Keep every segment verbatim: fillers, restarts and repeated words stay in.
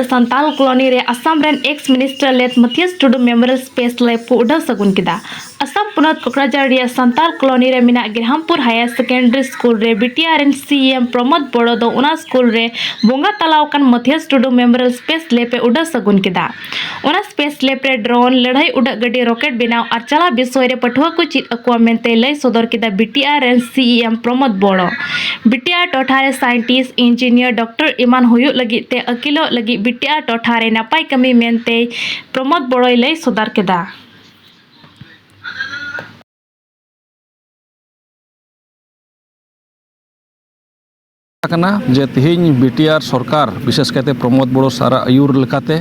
Santal colony ᱨᱮ ᱟᱥᱟᱢ ᱨᱮᱱ X minister ᱞᱮᱫ ᱢᱟᱛᱷᱤᱭᱟᱥ ᱴᱩᱰᱩ ᱢᱮᱢᱳᱨᱤᱭᱟᱞ ᱥᱯᱮᱥ ᱞᱮᱵ ᱠᱚ ᱩᱰᱟᱹᱣ ᱥᱟᱹᱜᱩᱱ ᱠᱮᱫᱟ᱾ ᱟᱥᱟᱢ ᱯᱚᱱᱚᱛ ᱠᱚᱠᱲᱟᱡᱟᱲ ᱨᱮᱭᱟᱜ ᱥᱟᱱᱛᱟᱞ ᱠᱚᱞᱚᱱᱤ ᱨᱮ ᱢᱮᱱᱟᱜ ᱜᱨᱟᱢᱯᱩᱨ ᱦᱟᱭᱟᱨ ᱥᱮᱠᱮᱱᱰᱟᱨᱤ ᱥᱠᱩᱞ ᱨᱮ ᱵᱤ ᱴᱤ ᱟᱨ ᱨᱮᱱ ᱥᱤ ᱮᱢ ᱯᱨᱚᱢᱳᱫ ᱵᱚᱲᱚ ᱫᱚ ᱚᱱᱟ ᱥᱠᱩᱞ ᱨᱮ ᱵᱚᱸᱜᱟ ᱛᱟᱞᱟᱣ ᱟᱠᱟᱱ ᱢᱟᱛᱷᱤᱭᱟᱥ ᱴᱩᱰᱩ ᱢᱮᱢᱳᱨᱤᱭᱟᱞ ᱥᱯᱮᱥ ᱞᱮᱵ ᱮ ᱩᱰᱟᱹᱣ ᱥᱟᱹᱜᱩᱱ ᱠᱮᱫᱟ᱾ ᱚᱱᱟ ᱥᱯᱮᱥ ᱞᱮᱵ ᱨᱮ ᱰᱨᱳᱱ, ᱞᱟᱹᱲᱦᱟᱹᱭ ᱩᱰᱟᱹᱜ ᱜᱟᱹᱰᱤ, ᱨᱚᱠᱮᱴ ᱵᱮᱱᱟᱣ ᱟᱨ ᱪᱟᱞᱟᱣ ᱵᱤᱥᱚᱭ ᱨᱮ ᱯᱟᱹᱴᱷᱩᱣᱟᱹ ᱠᱚ ᱪᱮᱫ ᱟᱠᱚᱣᱟ ᱢᱮᱱᱛᱮ ᱞᱟᱹᱭ ᱥᱚᱫᱚᱨ ᱠᱮᱫᱟ ᱵᱤ ᱴᱤ ᱟᱨ ᱨᱮᱱ ᱥᱤ ᱮᱢ ᱯᱨᱚᱢᱳᱫ ᱵᱚᱲᱚ᱾ ᱵᱤ ᱴᱤ ᱟᱨ ᱴᱚᱴᱷᱟ ᱨᱮ ᱥᱟᱭᱮᱱᱴᱤᱥᱴ, ᱤᱧᱡᱤᱱᱤᱭᱟᱨ, ᱰᱚᱠᱴᱚᱨ ᱮᱢᱟᱱ ᱦᱩᱭᱩᱜ ᱞᱟᱹᱜᱤᱫ ᱛᱮ ᱟᱹᱠᱤᱞᱚᱜ ᱞᱟᱹᱜᱤᱫ ᱵᱤ ᱴᱤ ᱟᱨ ᱴᱚᱴᱷᱟ ᱨᱮ ᱱᱟᱯᱟᱭ ᱠᱟᱹᱢᱤ ᱢᱮᱱᱛᱮ ᱯᱨᱚᱢᱳᱫ ᱵᱚᱲᱚᱭ ᱞᱟᱹᱭ ᱥᱚᱫᱚᱨ ᱠᱮᱫᱟ᱾ ᱠᱟᱱᱟ ᱡᱮ ᱛᱮᱦᱮᱧ ᱵᱤ ᱴᱤ ᱟᱨ ᱥᱚᱨᱠᱟᱨ, ᱵᱤᱥᱮᱥ ᱠᱟᱭᱛᱮ ᱯᱨᱚᱢᱳᱫ ᱵᱚᱲᱚ ᱥᱟᱨᱟᱜ ᱟᱹᱭᱩᱨ ᱞᱮᱠᱟᱛᱮ,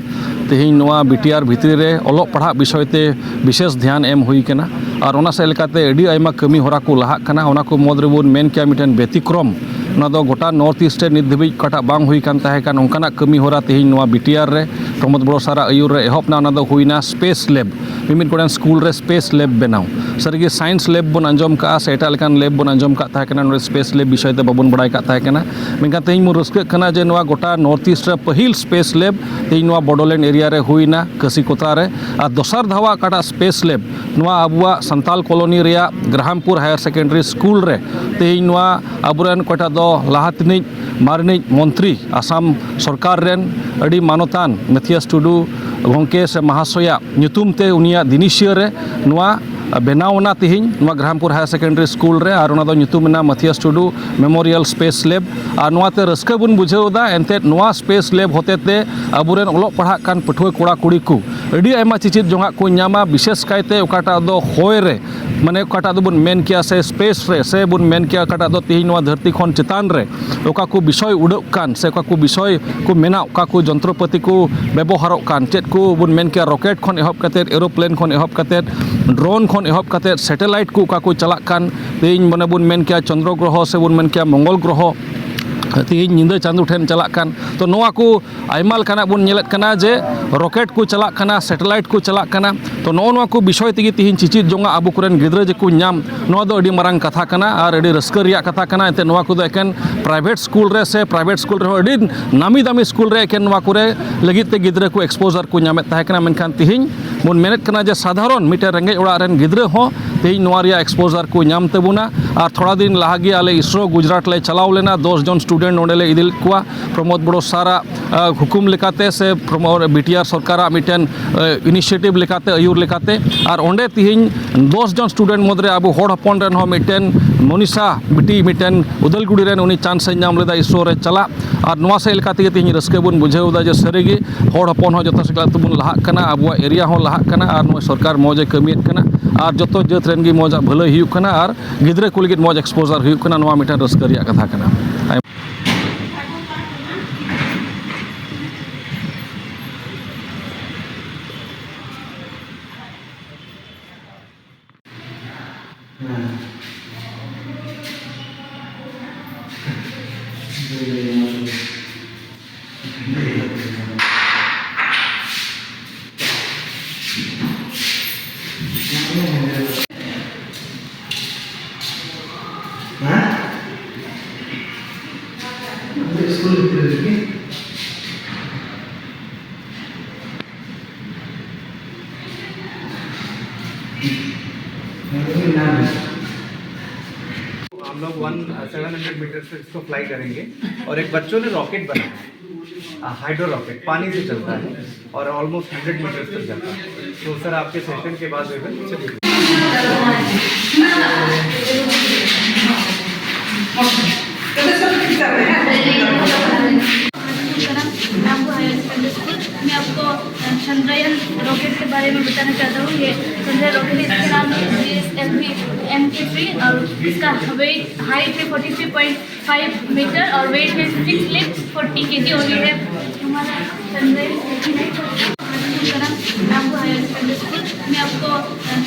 ᱛᱮᱦᱮᱧ ᱱᱚᱣᱟ ᱵᱤ ᱴᱤ ᱟᱨ ᱵᱷᱤᱛᱨᱤ ᱨᱮ ᱚᱞᱚᱜ ᱯᱟᱲᱦᱟᱜ ᱵᱤᱥᱚᱭ ᱛᱮ ᱵᱤᱥᱮᱥ ᱫᱷᱮᱭᱟᱱ ᱮᱢ ᱦᱩᱭ ᱠᱟᱱᱟ᱾ ᱟᱨ ᱚᱱᱟ ᱥᱮᱫ ᱞᱮᱠᱟᱛᱮ ᱟᱹᱰᱤ ᱟᱭᱢᱟ ᱠᱟᱹᱢᱤ ᱦᱚᱨᱟ ᱠᱚ ᱞᱟᱦᱟᱜ ᱠᱟᱱᱟ᱾ ᱚᱱᱟ ᱠᱚ ᱢᱩᱫᱽ ᱨᱮᱵᱚᱱ ᱢᱮᱱ ᱠᱮᱭᱟ ᱢᱤᱫᱴᱮᱱ ᱵᱮᱛᱤᱠᱨᱚᱢ, ᱚᱱᱟ ᱫᱚ ᱜᱚᱴᱟ ᱱᱚᱨᱛᱷ ᱤᱥᱴ ᱨᱮ ᱱᱤᱛ ᱫᱷᱟᱹᱵᱤᱡ ᱚᱠᱟᱴᱟᱜ ᱵᱟᱝ ᱦᱩᱭ ᱠᱟᱱ ᱛᱟᱦᱮᱸ ᱠᱟᱱ, ᱚᱱᱠᱟᱱᱟᱜ ᱠᱟᱹᱢᱤ ᱦᱚᱨᱟ ᱛᱮᱦᱮᱧ ᱱᱚᱣᱟ ᱵᱤ ᱴᱤ ᱟᱨ ᱨᱮ ᱯᱨᱚᱢᱳᱫ ᱵᱚᱲᱚ ᱥᱟᱨᱟᱜ ᱟᱹᱭᱩᱨ ᱨᱮ ᱮᱦᱚᱵ ᱮᱱᱟ᱾ ᱚᱱᱟ ᱫᱚ ᱦᱩᱭᱱᱟ ᱥᱯᱮᱥ ᱞᱮᱵ, ᱢᱤᱢᱤᱫ ᱜᱚᱴᱮᱱ ᱥᱠᱩᱞ ᱨᱮ ᱥᱯᱮᱥ ᱞᱮᱵ ᱵᱮᱱᱟᱣ᱾ ᱥᱟᱹᱨᱤᱜᱮ ᱥᱟᱭᱮᱱᱥ ᱞᱮᱵ ᱵᱚᱱ ᱟᱸᱡᱚᱢ ᱠᱟᱜᱼᱟ ᱥᱮ ᱮᱴᱟᱜ ᱞᱮᱠᱟᱱ ᱞᱮᱵ ᱵᱚᱱ ᱟᱸᱡᱚᱢ ᱠᱟᱜ ᱛᱟᱦᱮᱸ ᱠᱟᱱᱟ, ᱱᱚᱰᱮ ᱥᱯᱮᱥ ᱞᱮᱵ ᱵᱤᱥᱚᱭ ᱛᱮ ᱵᱟᱵᱚᱱ ᱵᱟᱲᱟᱭ ᱠᱟᱜ ᱛᱟᱦᱮᱸ ᱠᱟᱱᱟ᱾ ᱢᱮᱱᱠᱷᱟᱱ ᱛᱮᱦᱮᱧ ᱵᱚᱱ ᱨᱟᱹᱥᱠᱟᱹᱜ ᱠᱟᱱᱟ ᱡᱮ ᱱᱚᱣᱟ ᱜᱚᱴᱟ ᱱᱚᱨᱛᱷ ᱤᱥᱴ ᱨᱮ ᱯᱟᱹᱦᱤᱞ ᱥᱯᱮᱥ ᱞᱮᱵ ᱛᱮᱦᱮᱧ ᱱᱚᱣᱟ ᱵᱚᱰᱳᱞᱮᱱᱰ ᱮᱨᱤᱭᱟ ᱨᱮ ᱦᱩᱭᱱᱟ, ᱠᱟᱹᱥᱤᱠᱳᱛᱟ ᱨᱮ᱾ ᱟᱨ ᱫᱚᱥᱟᱨ ᱫᱷᱟᱣᱟᱜ ᱚᱠᱟᱴᱟᱜ ᱥᱯᱮᱥ ᱞᱮᱵ, ᱱᱚᱣᱟ ᱟᱵᱚᱣᱟᱜ ᱥᱟᱱᱛᱟᱞ ᱠᱚᱞᱚᱱᱤ ᱨᱮᱭᱟᱜ ᱜᱨᱟᱦᱟᱢᱯᱩᱨ ᱦᱟᱭᱟᱨ ᱥᱮᱠᱮᱱᱰᱟᱨᱤ ᱥᱠᱩᱞ ᱨᱮ ᱛᱮᱦᱮᱧ ᱱᱚᱣᱟ ᱟᱵᱚᱨᱮᱱ ᱚᱠᱚᱭᱴᱟᱜ ᱫᱚ ᱞᱟᱦᱟ ᱛᱮᱱᱤᱡ ᱢᱟᱨᱮᱱᱤᱡ ᱢᱚᱱᱛᱨᱤ, ᱟᱥᱟᱢ ᱥᱚᱨᱠᱟᱨ ᱨᱮᱱ ᱟᱹᱰᱤ ᱢᱟᱱᱚᱛᱟᱱ ᱢᱟᱛᱷᱤᱭᱟᱥ ᱴᱩᱰᱩ ᱜᱚᱢᱠᱮ ᱥᱮ ᱢᱟᱦᱟᱥᱚᱭᱟᱜ ᱧᱩᱛᱩᱢ ᱛᱮ ᱩᱱᱤᱭᱟᱜ ᱫᱤᱱᱤᱥᱤᱭᱟᱹ ᱨᱮ ᱱᱚᱣᱟ ᱵᱮᱱᱟᱣ ᱮᱱᱟ ᱛᱮᱦᱮᱧ ᱱᱚᱣᱟ ᱜᱨᱟᱦᱟᱢᱯᱩᱨ ᱦᱟᱭᱟᱨ ᱥᱮᱠᱮᱱᱰᱟᱨᱤ ᱥᱠᱩᱞ ᱨᱮ, ᱟᱨ ᱚᱱᱟ ᱫᱚ ᱧᱩᱛᱩᱢ ᱮᱱᱟ ᱢᱟᱛᱷᱤᱭᱟᱥ ᱴᱩᱰᱩ ᱢᱮᱢᱳᱨᱤᱭᱟᱞ ᱥᱯᱮᱥ ᱞᱮᱵ᱾ ᱟᱨ ᱱᱚᱣᱟᱛᱮ ᱨᱟᱹᱥᱠᱟᱹ ᱵᱚᱱ ᱵᱩᱡᱷᱟᱹᱣ ᱮᱫᱟ, ᱮᱱᱛᱮᱫ ᱱᱚᱣᱟ ᱥᱯᱮᱥ ᱞᱮᱵ ᱦᱚᱛᱮᱛᱮ ᱟᱵᱚᱨᱮᱱ ᱚᱞᱚᱜ ᱯᱟᱲᱦᱟᱜ ᱠᱟᱱ ᱯᱟᱹᱴᱷᱩᱣᱟᱹ ᱠᱚᱲᱟ ᱠᱩᱲᱤ ᱠᱚ ᱟᱹᱰᱤ ᱟᱭᱢᱟ ᱪᱮᱪᱮᱫ ᱡᱚᱝᱟᱜ ᱠᱚ ᱧᱟᱢᱟ, ᱵᱤᱥᱮᱥ ᱠᱟᱭᱛᱮ ᱚᱠᱟᱴᱟᱜ ᱫᱚ ᱦᱚᱭ ᱨᱮ, ᱢᱟᱱᱮ ᱚᱠᱟᱴᱟᱜ ᱫᱚᱵᱚᱱ ᱢᱮᱱ ᱠᱮᱭᱟ ᱥᱮ ᱥᱯᱮᱥ ᱨᱮ, ᱥᱮ ᱵᱚᱱ ᱢᱮᱱ ᱠᱮᱭᱟ ᱚᱠᱟᱴᱟᱜ ᱫᱚ ᱛᱮᱦᱮᱧ ᱱᱚᱣᱟ ᱫᱷᱟᱹᱨᱛᱤ ᱠᱷᱚᱱ ᱪᱮᱛᱟᱱ ᱨᱮ ᱚᱠᱟ ᱠᱚ ᱵᱤᱥᱚᱭ ᱩᱰᱟᱹᱜ ᱠᱟᱱ ᱥᱮ ᱚᱠᱟ ᱠᱚ ᱵᱤᱥᱚᱭ ᱠᱚ ᱢᱮᱱᱟᱜ, ᱚᱠᱟ ᱠᱚ ᱡᱚᱱᱛᱨᱚᱯᱟᱹᱛᱤ ᱠᱚ ᱵᱮᱵᱚᱦᱟᱨᱚᱜ ᱠᱟᱱ, ᱪᱮᱫ ᱠᱚ ᱵᱚᱱ ᱢᱮᱱ ᱠᱮᱭᱟ, ᱨᱚᱠᱮᱴ ᱠᱷᱚᱱ ᱮᱦᱚᱵ ᱠᱟᱛᱮᱫ, ᱮᱨᱳᱯᱞᱮᱱ ᱠᱷᱚᱱ ᱮᱦᱚᱵ ᱠᱟᱛᱮᱫ, ᱰᱨᱳᱱ ᱠᱷᱚᱱ ᱮᱦᱚᱵ ᱠᱟᱛᱮᱫ, ᱥᱮᱴᱮᱞᱟᱭᱤᱴ ᱠᱚ ᱚᱠᱟ ᱠᱚ ᱪᱟᱞᱟᱜ ᱠᱟᱱ, ᱛᱮᱦᱮᱧ ᱢᱟᱱᱮ ᱵᱚᱱ ᱢᱮᱱ ᱠᱮᱭᱟ ᱪᱚᱱᱫᱨᱚ ᱜᱨᱚᱦᱚ ᱥᱮ ᱵᱚᱱ ᱢᱮᱱ ᱠᱮᱭᱟ ᱢᱚᱝᱜᱚᱞ ᱜᱨᱚᱦᱚ, ᱛᱮᱦᱮᱧ ᱧᱤᱫᱟᱹ ᱪᱟᱸᱫᱚ ᱴᱷᱮᱱ ᱪᱟᱞᱟᱜ ᱠᱟᱱ᱾ ᱛᱚ, ᱱᱚᱣᱟ ᱠᱚ ᱟᱭᱢᱟ ᱞᱮᱠᱟᱱᱟᱜ ᱵᱚᱱ ᱧᱮᱞᱮᱫ ᱠᱟᱱᱟ ᱡᱮ rocket ᱠᱚ ᱪᱟᱞᱟᱜ ᱠᱟᱱᱟ, satellite ᱠᱚ ᱪᱟᱞᱟᱜ ᱠᱟᱱᱟ᱾ ᱛᱚ, ᱱᱚᱜᱼᱚ ᱱᱚᱣᱟ ᱠᱚ ᱵᱤᱥᱚᱭ ᱛᱮᱜᱮ ᱛᱮᱦᱮᱧ ᱪᱮᱪᱮᱫ ᱡᱚᱝᱟ ᱟᱵᱚ ᱠᱚᱨᱮᱱ ᱜᱤᱫᱽᱨᱟᱹ ᱡᱮ ᱠᱚ ᱧᱟᱢ, ᱱᱚᱣᱟ ᱫᱚ ᱟᱹᱰᱤ ᱢᱟᱨᱟᱝ ᱠᱟᱛᱷᱟ ᱠᱟᱱᱟ ᱟᱨ ᱟᱹᱰᱤ ᱨᱟᱹᱥᱠᱟᱹ ᱨᱮᱭᱟᱜ ᱠᱟᱛᱷᱟ ᱠᱟᱱᱟ᱾ ᱮᱱᱛᱮᱫ, ᱱᱚᱣᱟ ᱠᱚᱫᱚ ᱮᱠᱮᱱ private ᱥᱠᱩᱞ ᱨᱮ ᱥᱮ private ᱥᱠᱩᱞ ᱨᱮᱦᱚᱸ ᱟᱹᱰᱤ ᱱᱟᱢᱤ ᱫᱟᱢᱤ ᱥᱠᱩᱞ ᱨᱮ ᱮᱠᱮᱱ ᱱᱚᱣᱟ ᱠᱚᱨᱮ ᱞᱟᱹᱜᱤᱫ ᱛᱮ ᱜᱤᱫᱽᱨᱟᱹ ᱠᱚ exposure ᱠᱚ ᱧᱟᱢᱮᱫ ᱛᱟᱦᱮᱸ ᱠᱟᱱᱟ, ᱢᱮᱱᱠᱷᱟᱱ ᱛᱮᱦᱮᱧ ᱵᱚᱱ ᱢᱮᱱᱮᱫ ᱠᱟᱱᱟ ᱡᱮ ᱥᱟᱫᱷᱟᱨᱚᱱ ᱢᱤᱫᱴᱮᱱ ᱨᱮᱸᱜᱮᱡ ᱚᱲᱟᱜ ᱨᱮᱱ ᱜᱤᱫᱽᱨᱟᱹ ᱦᱚᱸ ᱛᱮᱦᱮᱧ ᱱᱚᱣᱟ ᱨᱮᱭᱟᱜ exposure ᱠᱚ ᱧᱟᱢ ᱛᱟᱵᱚᱱᱟ᱾ ᱟᱨ ᱛᱷᱚᱲᱟ ᱫᱤᱱ ᱞᱟᱦᱟ ᱜᱮ ᱟᱞᱮ ᱤᱥᱨᱳ ᱜᱩᱡᱽᱨᱟᱴ ᱞᱮ ᱪᱟᱞᱟᱣ ᱞᱮᱱᱟ, ᱫᱚᱥ ᱡᱚᱱ student ᱱᱚᱰᱮ ᱞᱮ ᱤᱫᱤ ᱞᱮᱫ ᱠᱚᱣᱟ ᱯᱨᱚᱢᱳᱫ ᱵᱚᱲᱚ ᱥᱟᱨᱟᱜ ᱟ, ᱦᱩᱠᱩᱢ ᱞᱮᱠᱟᱛᱮ ᱥᱮ ᱯᱨᱚᱢᱳ-, ᱵᱤ ᱴᱤ ᱟᱨ ᱥᱚᱨᱠᱟᱨᱟᱜ ᱢᱤᱫᱴᱮᱱ, ᱟ, initiative ᱞᱮᱠᱟᱛᱮ, ᱟᱹᱭᱩᱨ ᱞᱮᱠᱟᱛᱮ᱾ ᱟᱨ ᱚᱸᱰᱮ ᱛᱤᱦᱤᱧ ᱫᱚᱥ ᱡᱚᱱ student ᱢᱩᱫᱽᱨᱮ ᱟᱵᱚ ᱦᱚᱲ ᱦᱚᱯᱚᱱ ᱨᱮᱱ ᱦᱚᱸ ᱢᱤᱫᱴᱮᱱ ᱢᱚᱱᱤᱥᱟ ᱵᱤᱴᱤ, ᱢᱤᱫᱴᱮᱱ ᱩᱫᱟᱞᱜᱩᱲᱤ ᱨᱮᱱ, ᱩᱱᱤ chance ᱮ ᱧᱟᱢ ᱞᱮᱫᱟ ᱤᱥᱨᱳ ᱨᱮ ᱪᱟᱞᱟᱜ᱾ ᱟᱨ ᱱᱚᱣᱟ ᱥᱮᱫ ᱞᱮᱠᱟ ᱛᱮᱜᱮ ᱛᱤᱦᱤᱧ ᱨᱟᱹᱥᱠᱟᱹ ᱵᱚᱱ ᱵᱩᱡᱷᱟᱹᱣ ᱮᱫᱟ ᱡᱮ ᱥᱟᱹᱨᱤᱜᱮ ᱦᱚᱲ ᱦᱚᱯᱚᱱ ᱦᱚᱸ ᱡᱚᱛᱚ ᱥᱮᱫ ᱛᱮᱵᱚᱱ ᱞᱟᱦᱟᱜ ᱠᱟᱱᱟ, ᱟᱵᱚᱣᱟᱜ area ᱦᱚᱸ ᱞᱟᱦᱟᱜ ᱠᱟᱱᱟ, ᱟᱨ ᱱᱚᱜᱼᱚᱭ ᱥᱚᱨᱠᱟᱨ ᱢᱚᱡᱽ ᱮ ᱠᱟᱹᱢᱤᱭᱮᱫ ᱠᱟᱱᱟ, ᱟᱨ ᱡᱚᱛᱚ ᱡᱟᱹᱛ ᱨᱮᱱ ᱜᱮ ᱢᱚᱡᱽ ᱟᱜ ᱵᱷᱟᱹᱞᱟᱹᱭ ᱦᱩᱭᱩᱜ ᱠᱟᱱᱟ, ᱟᱨ ᱜᱤᱫᱽᱨᱟᱹ ᱠᱚ ᱞᱟᱹᱜᱤᱫ ᱢᱚᱡᱽ exposure ᱦᱩᱭᱩᱜ ᱠᱟᱱᱟ᱾ ᱱᱚᱣᱟ ᱢᱤᱫᱴᱮᱱ ᱨᱟᱹᱥᱠᱟᱹ ᱨᱮᱭᱟᱜ ᱠᱟᱛᱷᱟ ᱠᱟᱱᱟ᱾ हम लोग वन सेवन हंड्रेड मीटर से इसको फ्लाई करेंगे। और एक बच्चों ने रॉकेट बनाया है, हाइड्रो रॉकेट, पानी से चलता है और ऑलमोस्ट हंड्रेड मीटर तक जाता है। तो सर, आपके सेशन के बाद विभिन्न आपको हायर सेकेंडरी स्कूल, मैं आपको, अ, चंद्रयान रॉकेट के बारे में बताना चाहता हूँ। ये चंद्रयान रॉकेट है, इसका नाम है G S L V M K three और इसका वेट, हाइट है forty three point five metre और वेट है सिक्स लिफ्ट फोर्टी के जी और ये है हमारा चंद्रयान सेकंड है। आपको हायर सेकेंडरी स्कूल, मैं आपको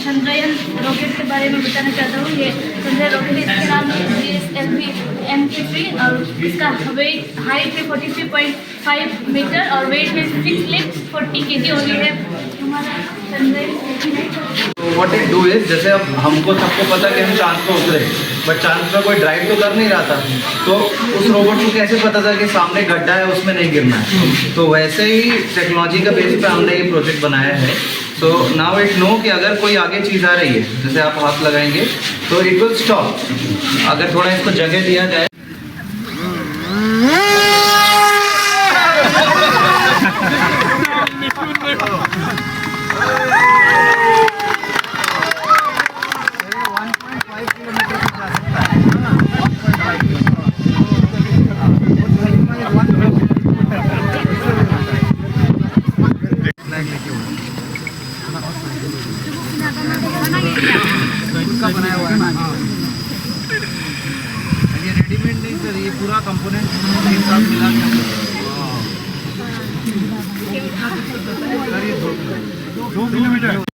चंद्रयान रॉकेट के बारे में बताना चाहता हूँ। ये चंद्रयान रॉकेट, इसके नाम है G S L V M K three और इसका वेट, हाइट है forty three point five metre और वेट है six lakh forty K G और ये है हमारा चंद्रयान। तो what it do is, जैसे अब हमको सबको पता कि हम चांद पर उतरे, बट चांद पर कोई ड्राइव तो कर नहीं रहा था, तो उस रोबोट को कैसे पता था कि सामने गड्ढा है, उसमें नहीं गिरना है? तो वैसे ही टेक्नोलॉजी का बेस पे हमने ये प्रोजेक्ट बनाया है। So now it know कि अगर कोई आगे चीज़ आ रही है, जैसे आप हाथ लगाएंगे, तो it will stop। अगर थोड़ा इसको जगह दिया जाए। खुद का बनाया हुआ है ना? हाँ। ये रेडीमेड नहीं सर, ये पूरा कंपोनेंट एक साथ मिला के हम सर, ये दो, दो किलोमीटर।